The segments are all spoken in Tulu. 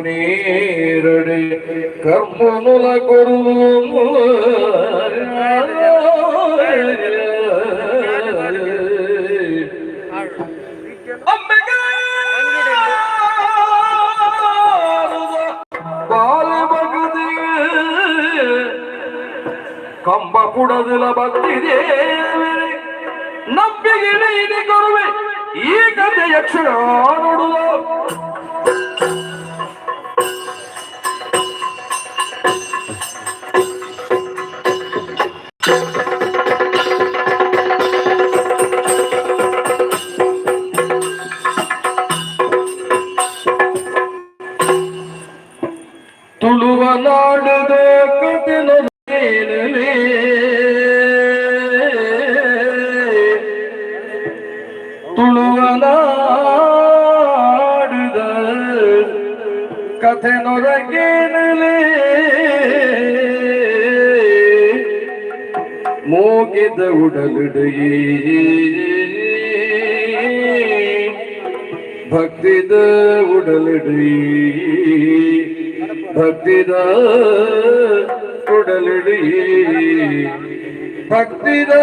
ನೀರಡೆ ಕರ್ಮುಲ ಕೊರು. ಬಾಲ ಭಗದಿ ಕಂಬ ಪುಡದಿಲ ಭಕ್ತಿ ದೇವರೇ ನಂಬಿಗೆ ನೀಡಿ ಕೊರುವೆ ಈ ಕಥೆ ಯಕ್ಷಗಾನೊಡುವ. ತುಳುವ ನಾಡದ ಕಥೆನೊರೇನಲೇ, ತುಳುವ ನಾಡದ ಕಥೆನೊರಗೇನಲೇ, ಮೋಗಿದ ಉಡಲಿಡೆಯೇ, ಭಕ್ತಿದ ಉಡಲಿಡಿ, ಭಕ್ತಿದ ಉಡಲಿಡಿ, ಭಕ್ತಿದ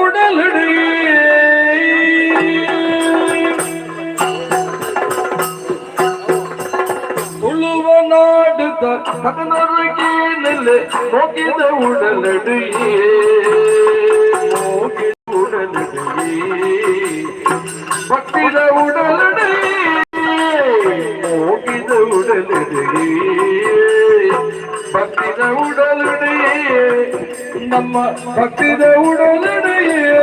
ಉಡಲಿಡಿ. ತುಳುವ ನಾಡುದ ಕಥನೊರಗೇನಲೆ, ಮೋಗಿದ ಉಡಲಿಡಿಯೇ, ಮೋಗಿದ ಉಡಲಿಡಿಯೇ, ಭಕ್ತಿದ ಉಡಲಿಡಿಯೇ, ಮೋಗಿದ ಉಡಲಿಡಿಯೇ, ಭಕ್ತಿದ ಉಡಲಿಡಿಯೇ, ನಮ್ಮ ಭಕ್ತಿದ ಉಡಲಿಡಿಯೇ.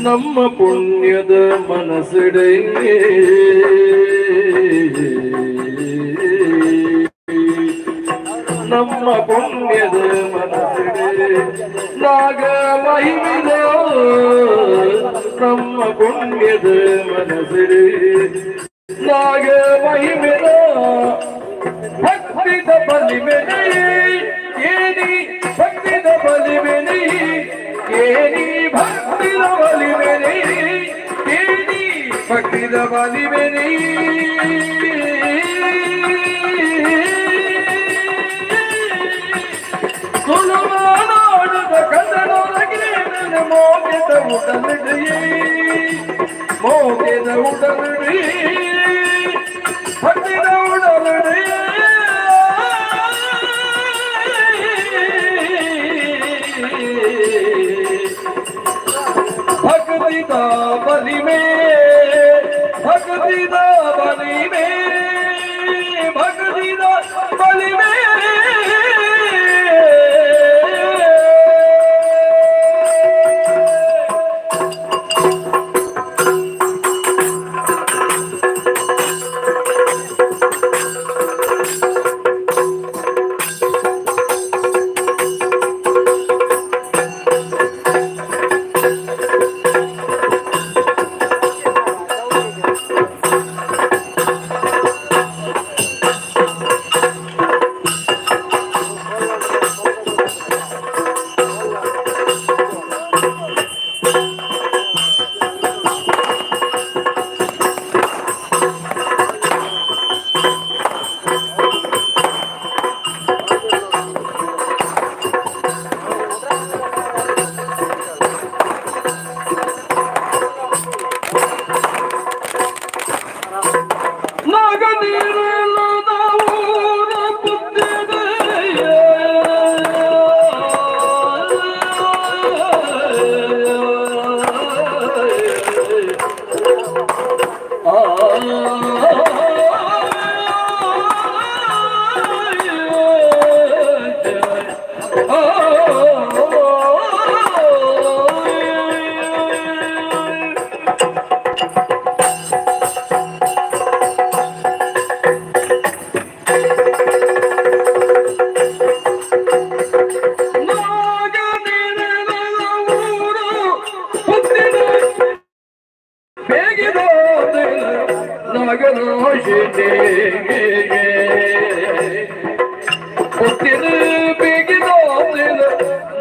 ನಮ್ಮ ಪುಣ್ಯದ ಮನಸ್ಸಿಡೆ, ನಮ್ಮ ಪುಣ್ಯದ ಮನಸ್ಸಿಡೆ ನಾಗ ಮಹಿಮಿದ, ನಮ್ಮ ಪುಣ್ಯದ ಮನಸ್ಸಿಡೆ ನಾಗ ಮಹಿಮಿದ, ಭಕ್ತಿದ ಬಲಿಮೆನೆ ಏನಿ, ಭಕ್ತಿದ ಬಲಿಮೆನೆ ಏನಿ, ಭಕ್ತಿದ ಬಲಿಮೆನೆ ಏನಿ, ಭಕ್ತಿದ ಬಲಿಮೆನೆ. ತುಳುವ ನಾಡದ ಕದನೊಳಗೆ ಮೋಗೆದ ಉಡಲಿಡಿಯೇ, ಮೋಗೆದ ಉಡಲಿಡಿಯೇ, ಭಕ್ತಿದ ಉಡಲಿಡಿಯೇ. ಭಕ್ತಿ ਦਾ ਬਲੀ ਮੇ, ਭਗਤੀ ਦਾ ਬਲੀ ਮੇ, ਭਗਤੀ ਦਾ ਬਲੀ ਮੇ।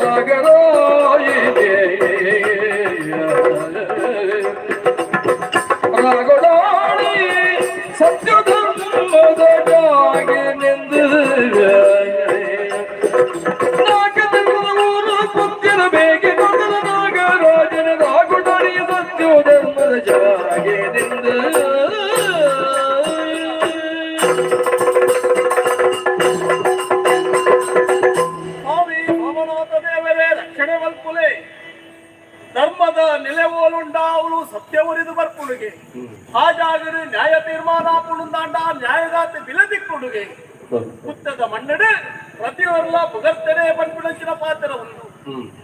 ನಾಗರಾಜಿಗೆ. ನಾಗೊಡಾಣಿ ಸತ್ಯಧರ್ಮದ ಜಾಗೆನೆಂದು ನಾಗದ ಊರು ಕುತ್ತಿನ ಬೇಗೆ ಕೊಡಲ ನಾಗರಾಜನ ನಾಗೊಡಾಣಿಯ ಸತ್ಯಧರ್ಮದ ಜಾಗೆನೆಂದು. ಸ್ವಾಮಿ ಸೋಮನಾಥ ದೇವರೇ, ರಕ್ಷಣೆ ಮಲ್ಪುಲೆ. ಧರ್ಮದ ನೆಲೆವೋಲುಂಡಾವಲು ಸತ್ಯ ಒರಿದು ಬರ್ಪುಡುಗೆ. ಆ ಜಾಗರು ನ್ಯಾಯ ತೀರ್ಮಾನ ಪುಡುಂದಾಂಡ ನ್ಯಾಯದಾತೆ ಬಿಲೆ ದಿಕ್ಕುಡುಗೆ. ಪುತ್ತದ ಮಣ್ಣಡು ಪ್ರತಿಯೊರ್ಲ ಪುಗರ್ತನೆ ಪನ್ಪಿಣಂಚಿನ ಪಾತ್ರ ಉಂಡು.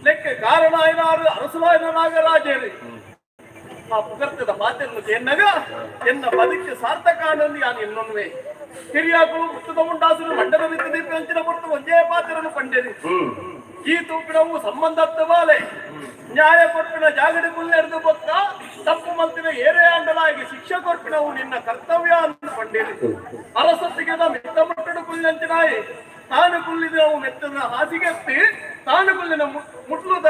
ಲೆಕ್ಕ ಕಾರಣ ಆಯ್ನಾರು ಅರಸುಲಾಯನ ನಾಗರಾಜೇರಿ. ಆ ಪುಗರ್ತದ ಪಾತ್ರನು ಎನ್ನಗ ಎನ್ನ ಬದುಕು ಸಾರ್ಥಕ ಆನಂದು ಯಾನು ಎನ್ನೊನ್ವೆ. ಹಿರಿಯಾಕುಲು ಮುತ್ತದ ಮುಂಡಾಸರು ಮಂಡಲ ಬಿತ್ತು ದೀಪಂಚಿನ ಪೊರ್ತು ಒಂಜೇ ಪಾತ್ರನು ಪಂಡೇರಿ. ಈ ತೂಪಿನವು ಸಂಬಂಧತ್ತ ಬಾಲೆ ನ್ಯಾಯ ಕೊರ್ಪಿನ ಜಾಗಡಿ ಮುಲ್ಲೆರ್ದು ಬೊಕ್ಕ ತಪ್ಪು ಮಲ್ತಿನ ಏರೇ ಅಂಡಲಾಗಿ ಶಿಕ್ಷೆ ಕೊರ್ಪಿನವು ನಿನ್ನ ಕರ್ತವ್ಯ ಅಂತ ಪಂಡೇರಿ. ಅರಸತ್ತಿಗೆದ ಮೆತ್ತ ಮುಟ್ಟಡು ಕುಲ್ಲಂಚಿನಾಯಿ ತಾನು ಕುಲ್ಲಿದವು ಮೆತ್ತದ ಹಾಸಿಗೆತ್ತಿ ತಾನು ಕುಲ್ಲಿನ ಮುಟ್ಲುದ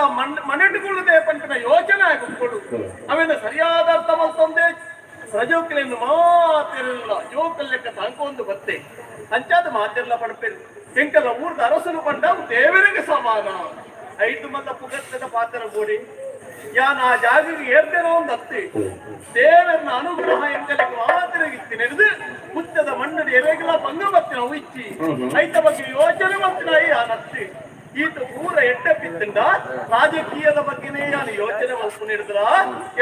ಮನೆಟುಕೊಳ್ಳದೆ ಪಂಪಿನ ಯೋಚನೆ ಆಗುಕೊಡು. ಅವೆಲ್ಲ ಸರಿಯಾದ ಅರ್ಥ ಮಲ್ತೊಂದೇ ಪ್ರಜೋಕ್ಲೆಯನ್ನು ಮಾತಿರಲಿಲ್ಲ ಜೋಕಲ್ಲೆಕ್ಕ ತಾಂಕೊಂದು ಬತ್ತೆ ಅಂಚಾದ ಮಾತಿರಲ ಪಡ್ಪೇರು. ಎಂಕಲ್ಲ ಊರ್ದ ಅರಸನು ಪಂಡ ದೇವರಿಗೆ ಸಮಾನ. ಐದು ಮಲ್ಲ ಪುಗತ್ತದ ಪಾತ್ರ ಗೋಡಿ ಯಾನ್ ಆ ಜಾಗಕ್ಕೆ ಏರ್ತೇನೋ ಒಂದು ಅತ್ತಿ. ದೇವರನ್ನ ಅನುಗ್ರಹ ಎಂಕಲಿಗೆ ಮಾತಿರಗಿತ್ತಿ ನಡೆದು ಮುತ್ತದ ಮಣ್ಣು ಎರೆಗಿಲ್ಲ ಬಂಗ ಬತ್ತಿನ ಇಚ್ಚಿ ಐತ ಬಗ್ಗೆ ಯೋಚನೆ ಮಾಡ್ತಿನ ಯಾನತ್ತಿ. ಈತ ಪೂರ ಎಡ್ಡೆ ಬಿತ್ತಂಡ ರಾಜಕೀಯದ ಬಗ್ಗೆನೇ ಯಾನು ಯೋಚನೆ ಮಲ್ಪು ಹಿಡಿದ್ರ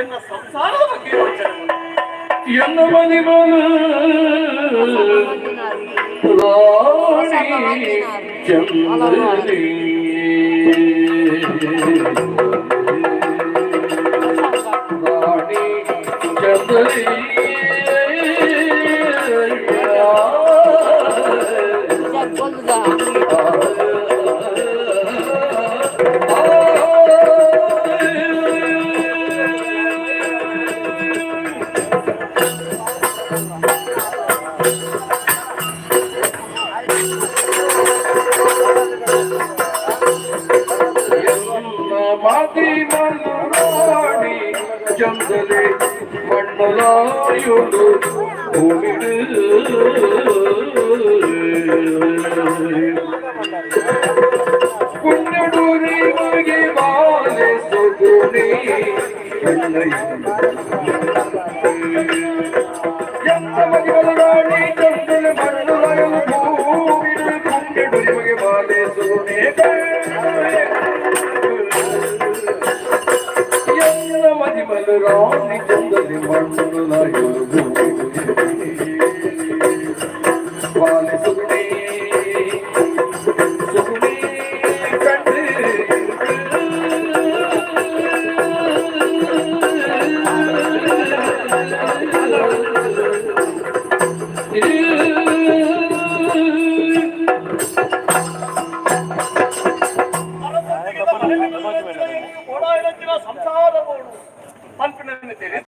ಎನ್ನ ಸಂಸಾರದ ಬಗ್ಗೆ ಯೋಚನೆ ಮಲ್ಪು. ಎನ್ನ ಮನಿಮನು ರಾಣಿ ಚಂದ್ರಿ, ರಾಣಿ ಚಂದ್ರಿ. ಮಾತಿ ಮಲ್ಲಾಡಿ ಚಂದಲೆ ಮಣ್ಣಲಾಯುಡು ಭೂಮಿಡು. ಪುಣ್ಯಡು ನಿಮಗೆ ಬಾಲೆ ಸುಗುಣಿ. ಎಂತ ಮಗಿಮಲರಾಣಿ ಚಂದಲೆ ಮಣ್ಣಲಾಯಲು ಭೂಮಿಡು. ಪುಣ್ಯಡು ನಿಮಗೆ ಬಾಲೆ ಸುಗುಣಿ. ಎಲ್ಲ ಮದಿಮಲು ರಾಣಿ ಚಂದಲಿ ಮಣ್ಣುಲಾಯಲು ಬಾಲೆ ಸುಗುಣಿ ಸುಗುಣಿ கண்டு. ಅರಸೊತ್ತಿಗೆದ ಮನೆ ಸಂಸಾರ ಬೋಡು ಪನ್ಪಿನ.